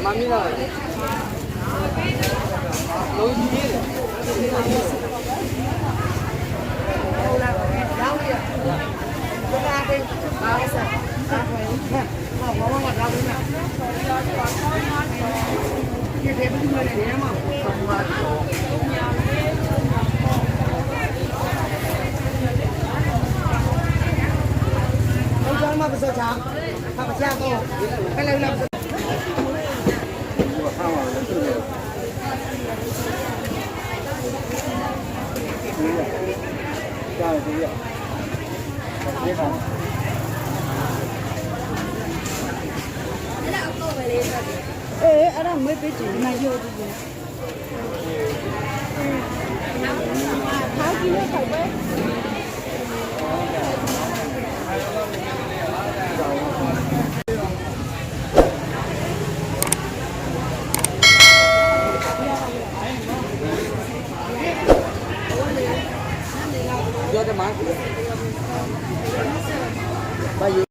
Mami lah. Lối đi. Đâu là rau đi. Chúng ta đi. Bao giờ? Không rau đi nè. Như thế cũng người này nhé mà. Không cho mà bây giờ chả. Không phải chả đâu. Cái này là ở đó mới biết chuyện này vô thì tháo kia thôi bé vô cho má.